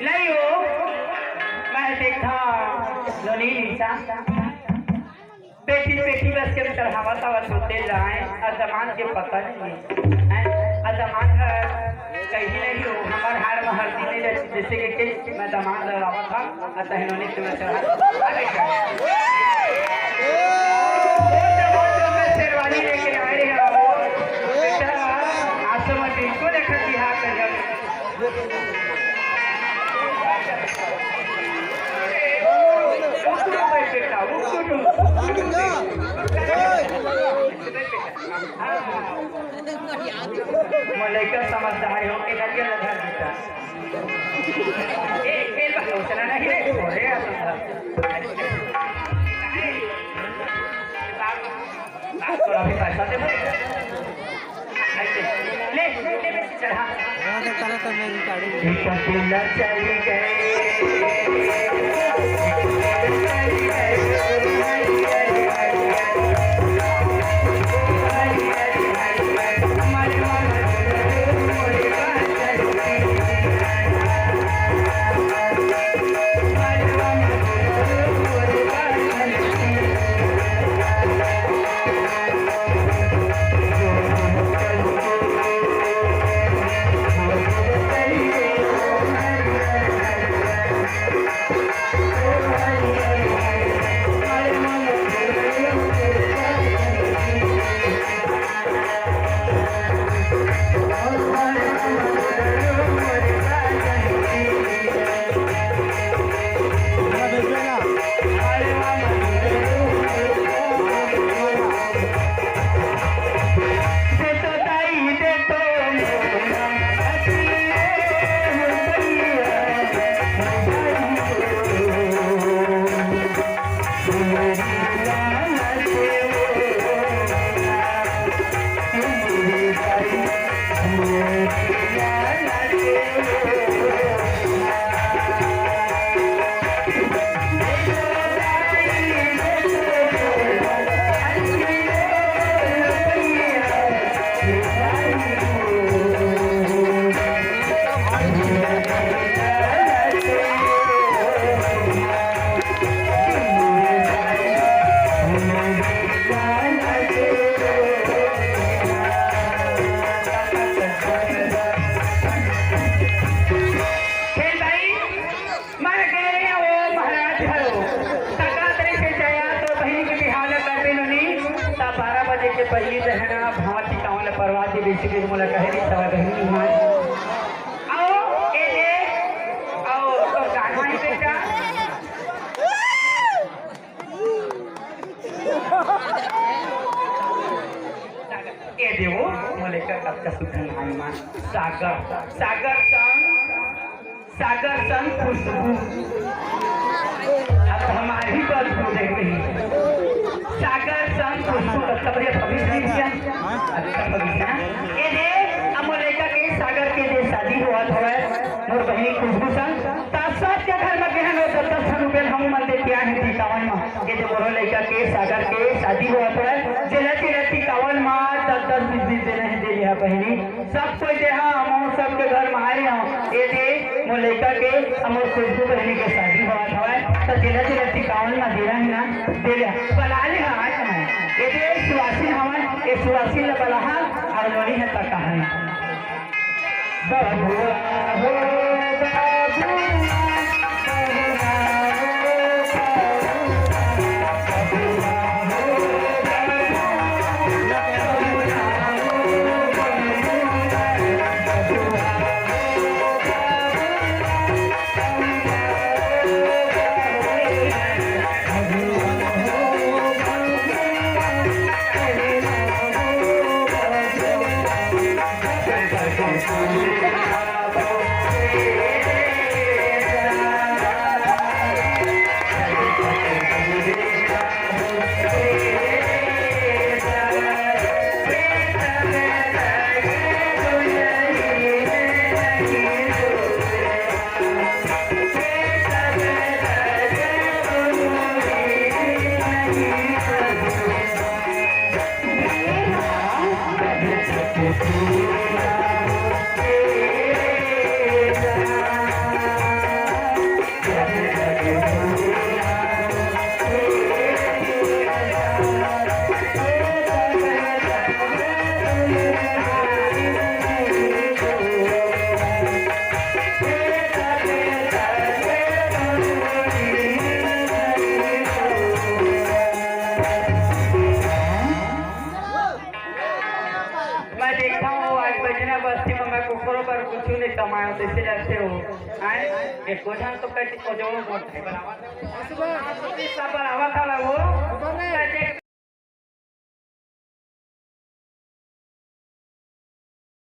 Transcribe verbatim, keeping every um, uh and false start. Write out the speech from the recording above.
नहीं हो, मैं देखा नोनी निशा। पेटी पेटी बस के चढ़ावत आवत होते लाए, अजमान के पता नहीं है। हैं? अजमान है, कहीं नहीं हो, हमार हाड़ में हड्डी नहीं रहती, जैसे कि, कि मैं दमांद लड़ावत था, अतः नोनी के मैं चढ़ा। अरे क्या? वो जब हम लोग शेरवानी लेके आए हैं, वो बेटा, आज तो मैं बिल्कुल एक बिहार में जब मलाइका समझदार हो, ए, लड़िया लगा देता। ए, खेल बा, उतना नहीं रे, अरे, आप, आप तो अभी पैसा दे भाई। ले, ले, ले, ले, चढ़ा। खेल भाई, मैं गए वो महाराज घरो। सका तरी से जाया तो बहिनी के बिहाव ल कर दे नोनी। ता बारह बजे के पहिली दहना भाव टिकावन ल परवा दे, बेसी के मोला कहे नहीं सवा बहिनी माय। आओ, ए ले, आओ, तो गाना ही बेटा। ए देवो, मोले का कब का सुखन भाई मां। सागर, सागर संग, सागर संग खुशबू। अब हमारी बदबू देख रही। सागर संग खुशबू, अच्छा बढ़िया भविष्य नहीं दिया। अच्छा भविष्य ना। ए दे, अब मोले का के सागर के जे शादी हुआ था, मोर बहिनी खुशबू संग। त सबके घर म गेहन हो, दस दस ठन रुपया हमू मन दे के आए हन टिकावन म। ये दे मोरो लइका के सागर के शादी होवत हवय, जेला तेला टिकावन म दस दस बीस बीस देना हे, दे लिहा बहिनी। सब कोई दे हा, हमू सबके घर म आए हन। ये दे मोर लइका के, हमर खुशबू बहिनी के शादी होवत हवय। जेला जेला टिकावन ला देना है ना, दे ले। बला ले हा, आज मैं। ये दे सुवासिन हवन, ये सुवासिन ला बला हा, और नोनी है तक है। बबुआ हो, बबुआ, बबुआ हो, बबुआ। मैं देखता हूँ, आज बजना बस्ती में मैं कुकुरों पर कुछ नहीं कमाया, तो इसे डरते हो। आए, एक कोठा तो कट को जोड़ो, कोठा बनावा था। सब बनावा था वो।